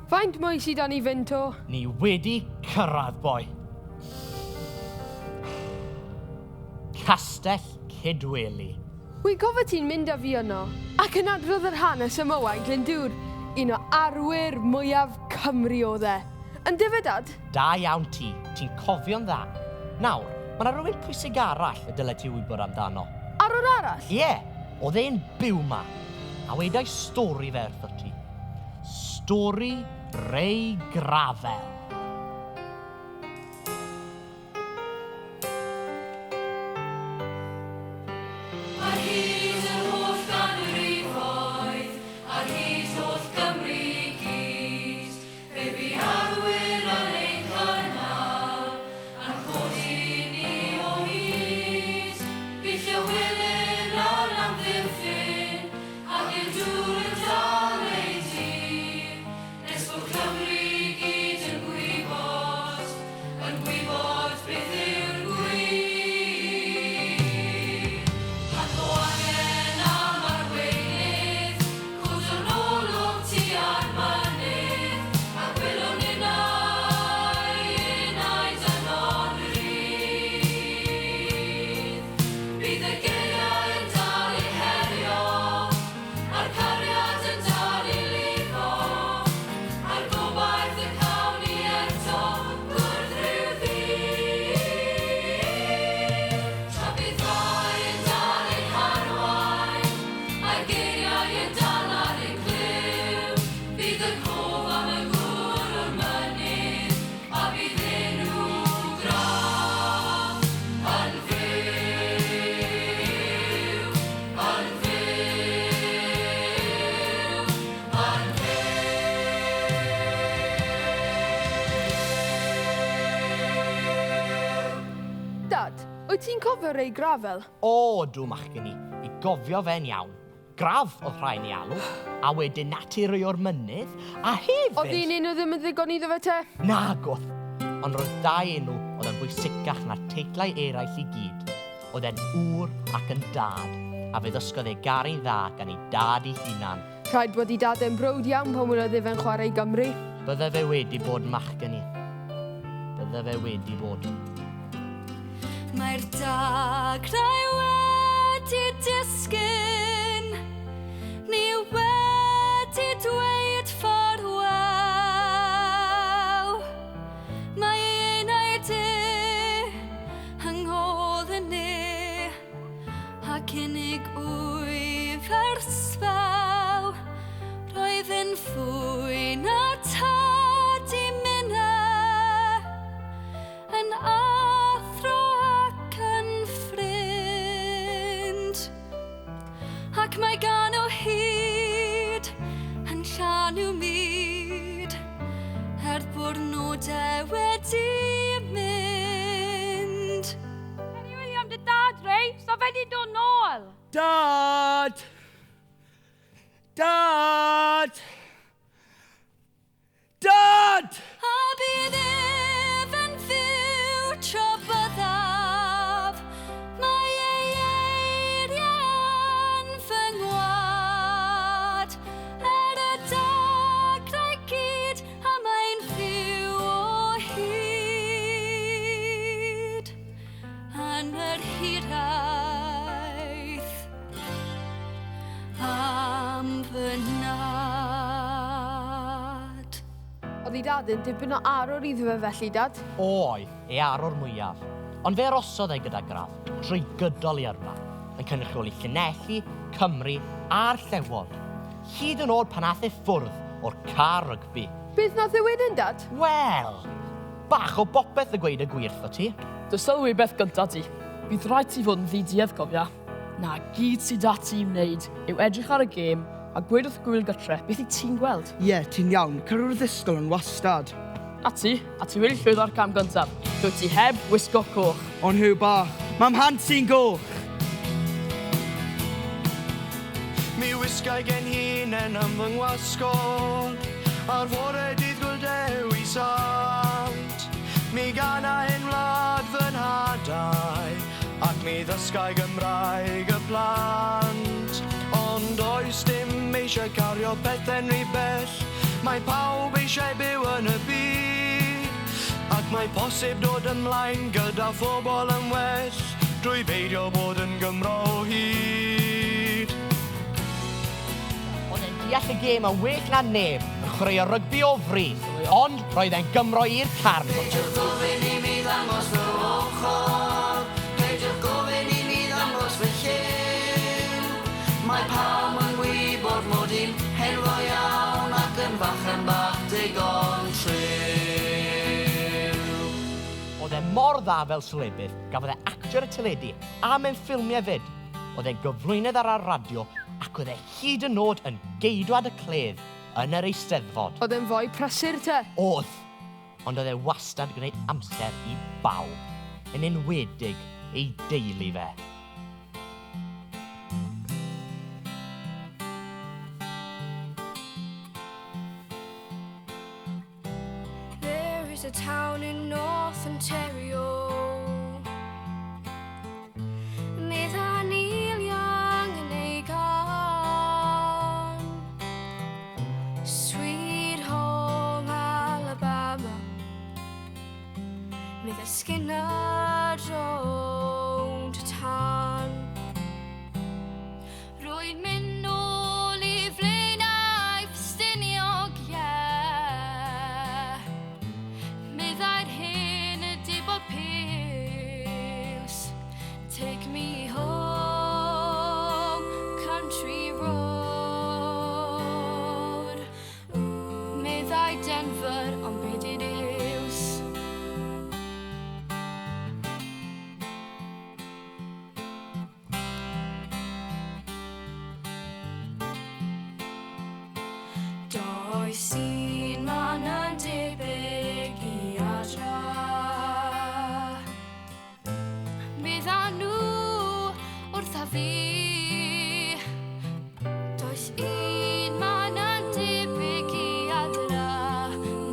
Faint mwy sy 'da ni fynd 'to? Ni wedi cyrraedd, boi. Castell Cydweli. Wi'n cofio ti'n mynd â fi yno, ac yn adrodd yr hanes am Owain Glyndŵr, un o arwyr mwyaf Cymru o'dd e. Yndyfe, Dad? Da iawn ti, ti'n cofio'n dda. Nawr, mae 'na rywun pwysig arall y dylet ti wybod amdano. Arwr arall? Ie, o'dd e'n byw 'ma. A wedai stori fe wrthot ti. Stori Ray Gravell. Ar hyd yr holl ganrifoedd, ar hyd holl Gymru i gyd, fe fu arwyr yn ein cynnal, a'n codi ni o hyd. Bu Llywelyn yn amddiffyn, a Glyndŵr yn dal ei dir, Nes bod Cymru i gyd yn gwybod, yn gwybod beth yw'r gwir. Pan fo angen am arweinydd, codwn olwg tua'r mynydd, a gwelwn ninnau enaid yno'n rhydd. Bydd y geiriau yn dal i herio, A'r cariad yn dal i lifo, a'r gobaith y cawn ni eto gwrdd rhyw ddydd. Tra bydd rhai yn dal ein harwain, a'r geiriau yn dal ar ein clyw, bydd y cof am y gŵr o'r mynydd, a bydd enw Graff yn fyw. Yn fyw, yn fyw. Dad, wyt ti'n cofio Ray Gravell? O, ydw, machgen i. I gofio fe'n iawn. Grav oedd rhai'n ei alw, a wedyn Naturiwr Mynydd, a hefyd... Oedd un enw ddim yn ddigon iddo fe te? Nag oedd. Ond roedd dau enw oedd yn bwysicach na'r teitlau eraill i gyd. Oedd e'n ŵr ac yn dad, a fe ddysgodd e garu'n dda gan ei dad ei hunan. Rhaid bod ei dad e'n browd iawn pan welodd e fe'n chwarae i Gymru. Bydde fe wedi bod machgen i. Bydde fe wedi bod. Mae'r dagrau wedi disgyn, ni wedi dweud ffarwel. Mae ei enaid e yng ngoleuni ac unig wyf ers sbel. Roedd yn fwy na tad i minne, yn athro ac yn ffrind. Ac mae gan o hyd yn llanw mud, er bod nodau wedi mynd. Cer i wylio am dy dad, Ray, so fe di dod nôl. Dad! Dad! Dad! A bydd ef yn fyw tra byddaf, mae ei eiriau yn fy ngwlad. Er y dagrau gyd, a mae'n fyw o hyd yn yr hiraeth. Am fy nhad. Oedd ei dad yn dipyn o arwr iddo fe felly, Dad? Oedd, ei arwr mwyaf. Ond fe arosodd e gyda Grav drwy gydol ei yrfa, yn cynrychioli Llanelli, Cymru a'r Llewod. Hyd yn oed pan ath e ffwrdd o'r car rygbi. Beth nath e wedyn, Dad? Wel, bach o bopeth a gweud y gwir 'tho ti. Dy sylwi beth gynta ti. Bydd rhaid ti fod yn ddi-duedd, cofia. Na gyd sy 'da ti i wneud yw edrych ar y gêm a gweud wrth Gwyl gytre beth wyt ti'n gweld. Ie, ti'n iawn, cyrra'r ddysgl yn wastad. Na ti, a ti wedi llwyddo ar cam gyntaf. Dwyt ti heb wisgo coch. Ond Huw bach, mae mhant i'n goch! Mi wisgai genhinen yn fy ngwasgol Ar fore dydd Gwyl Dewi Sant. Mi gana hen wlad fy nhadau Ac mi ddysgai Gymraeg y plant. Ond oes dim eisiau cario pethe'n rhy bell. Mae pawb eisiau byw yn y byd Ac mae posib dod ymlaen gyda phobl yn well Drwy beidio bod yn Gymro o hyd. Oedd e'n deall y gêm yn well na neb, yn chwaraeo rygbi o fri, ond roedd e'n Gymro i'r carn. Peidiwch gofyn i mi ddangos fy ochr, peidiwch gofyn i mi ddangos fy lliw. Mae pawb yn gwybod mod i'n hen go iawn ac yn fachan bach digon triw. Oedd e mor dda fel sylwebydd, gafodd e actio ar y teledu a mewn ffilmiau 'fyd. Oedd e'n gyflwynydd ar ar radio ac oedd e hyd yn nod yn geidwad y cledd yn yr Eisteddfod. Oedd e'n foi prysur te? Oedd! Ond oedd e wastad yn gwneud amser i bawb, yn enwedig ei deulu fe. There is a town in North Ontario Medda Neil Young yn ei gân Sweet Home Alabama Medda Skinner rownd y tân Rwy'n mynd nôl i Flaenau Ffestiniog, yeah. Meddai'r hen y dibod piws. Take me home, country road. Meddai Denver, ond be di'r iws? Does un man yn debyg i adra. Medda nhw wrtha fi. Does un man yn debyg i adra.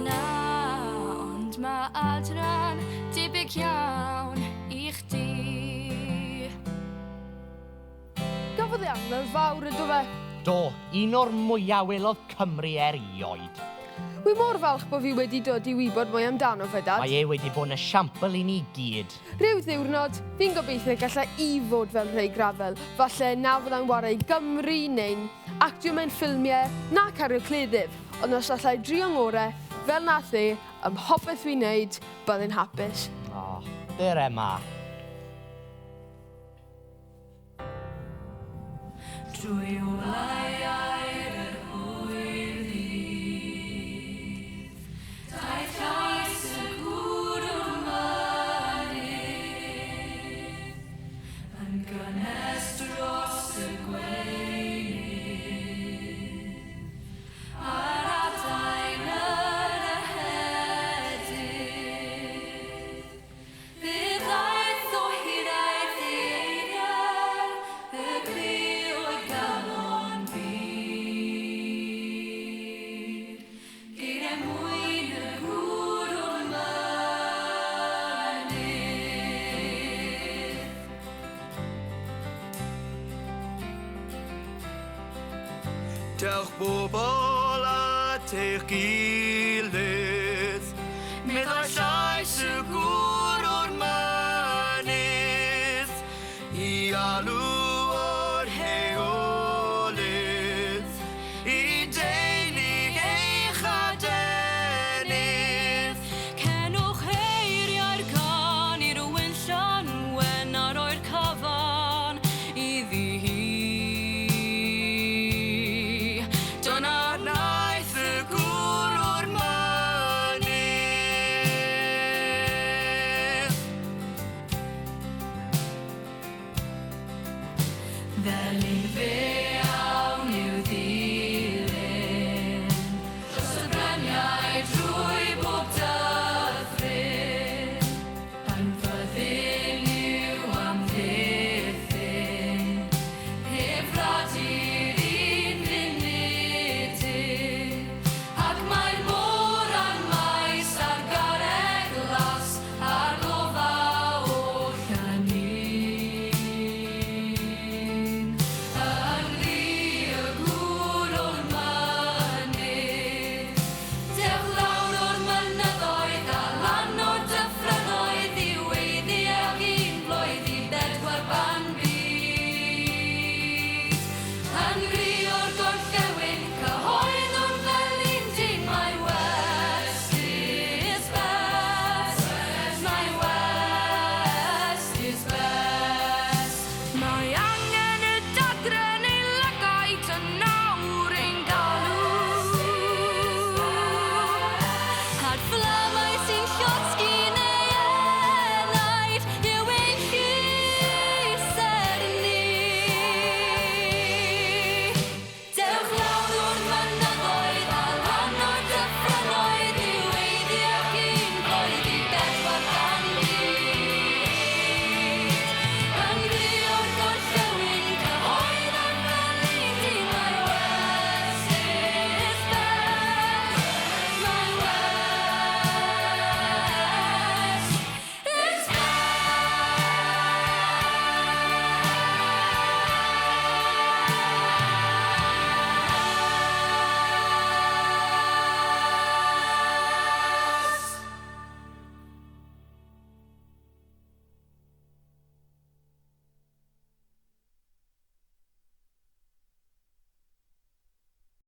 Na, ond mae adra'n debyg iawn i chdi. Gafodd e angladd fawr ydw fe. Do, un o'r mwyaf welodd Cymru erioed. Wi mor falch bod fi wedi dod i wybod mwy amdano fe, Dad. Mae e wedi bod yn esiampl i ni gyd. Rhyw ddiwrnod, fi'n gobeithio galla i fod fel Ray Gravell. Falle na fydda'n warae i Gymru neu'n actio mewn ffilmiau na cario cleddyf. Ond os allai drio ngorau, fel nath e, ym mhopeth fi'n neud, byddai'n hapus. O, dyr Emma. Drwy olau aur yr hwyr ddydd, daeth llais y gŵr o'r mynydd, yn gynnes dros y gweunydd, a'r adain yn ehedydd. Fe ddaeth o hiraeth i eiriau, y cli o'i galon byd. Geiriau mwyn y gŵr o'r mynydd. Dewch bobl at eich gilydd, meddai llais y gŵr o'r mynydd, i alw o'r heolydd, i deulu eich adenydd. Cenwch eiriau'r gân i'r winllan wen a roi'r cyfan iddi hi. Dyna